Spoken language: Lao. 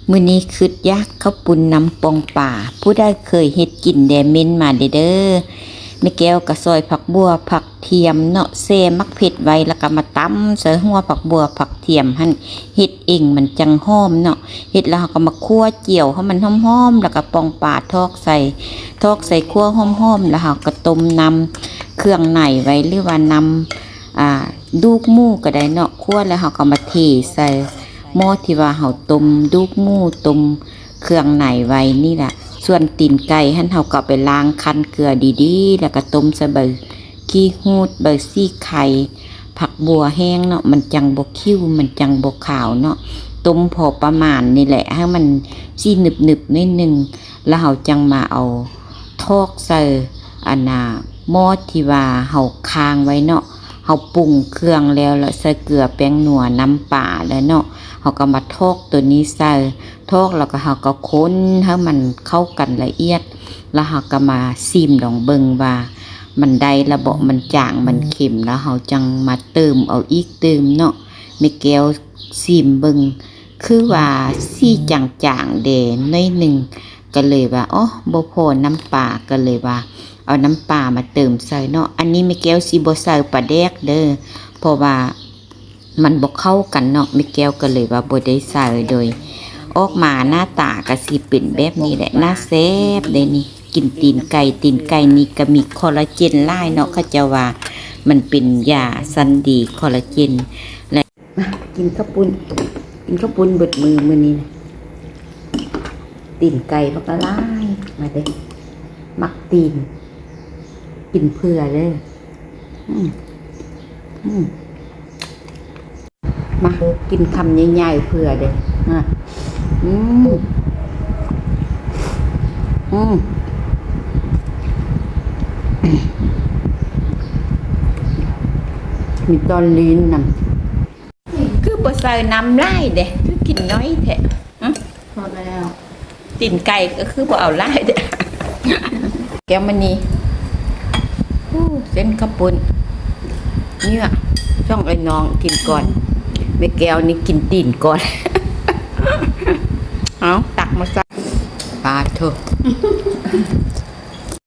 ມື້ນີ້ຄິດຢາກເຂົ້າປຸ້ນນຳປ່ອງປາ, ຜູ້ໃດເຄີຍເຮັດກິນແດ່ເມັ້ນມາແດ່ເດີ. ແມ່ແກ້ວກໍຊອຍຜັກບົ່ວ ຜັກທຽມເນາະ, ແຊ່ໝາກເຜັດໄວ້ ແລ້ວກໍມາຕຳໃສ່ຫົວຜັກບົ່ວ ຜັກທຽມຫັ້ນ, ເຮັດເອງມັນຈັ່ງຫອມເນາະ. ເຮັດແລ້ວເຮົາກໍມາຂົ້ວຈຽວໃຫ້ມັນຫອມໆ ແລ້ວກໍປ່ອງປາຖອກໃສ່, ຖອກໃສ່ຂົ້ວຫອມໆ ແລ້ວເຮົາກໍຕົ້ມນ້ຳເຄື່ອງໃນໄວ້ ຫຼືວ່ານ້ຳ ອ່າ ດູກໝູກໍໄດ້ເນາະ, ຂົ້ວແລ້ວເຮົາກໍມາເທໃສ່ໝໍ້ທີ່ວ່າເຮົາຕົ້ມດູກໝູ ຕົ້ມເຄື່ອງໃນໄວ້ນີ້ລະ. ສ່ວນຕີນໄກ່ຫັ້ນ ເຮົາກໍເອົາໄປລ້າງ ຄັ້ນເກືອດີໆ ແລ້ວກໍຕົ້ມໃສ່ໃບຂີ້ຫູດ ໃບສີໄຄ, ຜັກບົ່ວແຫ້ງເນາະ, ມັນຈັ່ງບໍ່ຂິວ ມັນຈັ່ງບໍ່ຄາວເນາະ. ຕົ້ມພໍປະມານນີ້ແຫຼະ ໃຫ້ມັນສີໜຶບໆໜ້ອຍໜຶ່ງ ແລ້ວເຮົາຈັ່ງມາເອົາຖອກໃສ່ອັນນ່າໝໍ້ທີ່ວ່າເຮົາຄ້າງໄວ້ເນາະ. ເຮົາປຸງເຄື່ອງແລ້ວ ແລ້ວໃສ່ເກືອ ແປ້ງນົວ ນ້ຳປາແລ້ວເນາະ, ເຮົາກໍມາຖອກໂຕນີ້ໃສ່, ຖອກແລ້ວກໍເຮົາກໍຄົນໃຫ້ມັນເຂົ້າກັນລະອຽດ ແລ້ວເຮົາກໍມາຊີມລອງເບິ່ງວ່າມັນໄດ້ລະເບາະ, ມັນຈາງ ມັນເຄັມ, ແລ້ວເຮົາຈັ່ງມາເຕີມເອົາອີກຕື່ມເນາະ. ແມ່ແກ້ວຊີມເບິ່ງ ຄືວ່າສີຈາງໆແດ່ໜ້ອຍໜຶ່ງ ກໍເລີຍວ່າ ອໍ ບໍ່ພໍນ້ຳປາ ກໍເລີຍວ່າເອົານ້ຳປາມາເຕີມໃສ່ເນາະ. ອັນນີ້ແມ່ແກ້ວຊິບໍ່ໃສ່ປາແດກເດີ ເພາະວ່າມັນບໍ່ເຂົ້າກັນເນາະ, ແມ່ແກ້ວກໍເລີຍວ່າບໍ່ໄດ້ໃສ່. ໂດຍອອກມາໜ້າຕາກໍຊິເປັນແບບນີ້ແຫຼະ, ໜ້າແຊບເດ້ນີ້. ກິນຕີນໄກ່, ຕີນໄກ່ນີ້ກໍມີຄໍລາເຈນຫຼາຍເນາະ, ເຂົາເຈົ້າວ່າມັນເປັນຢາຊັ້ນດີຄໍລາເຈນ. ມາກິນເຂົ້າປຸ້ນ, ກິນເຂົ້າປຸ້ນເບິດມື້ມື້ນີ້ນະ. ຕີນໄກ່ບັກຫຼາຍ, ມາເດີ້, ມັກຕີນ, ກິນເຜື່ອເດີ້. ອືມ ອືມ ມາກິນຄຳໃຫຍ່ໆເຜື່ອເດີ້. ອາ ອືມ ອືມ ມີຕອນລີນນຳ. ຄືບໍ່ໃສ່ນ້ຳຫຼາຍເດ້ ຄືກິນໜ້ອຍແທ້? ຫຶ? ພໍແລ້ວ. ຕີນໄກ່ກໍຄືບໍ່ເອົາຫຼາຍເດ້. ແກ້ວມານີ້ ໂອ້ ເສັ້ນເຂົ້າປຸ້ນ ເຍືອ ຊ່ອງເອື້ອຍນ້ອງກິນກ່ອນ, ແມ່ແກ້ວນີ້ກິນຕີນກ່ອນ. ເອົາ ຕັກມາໃສ່ ປາໂທ້.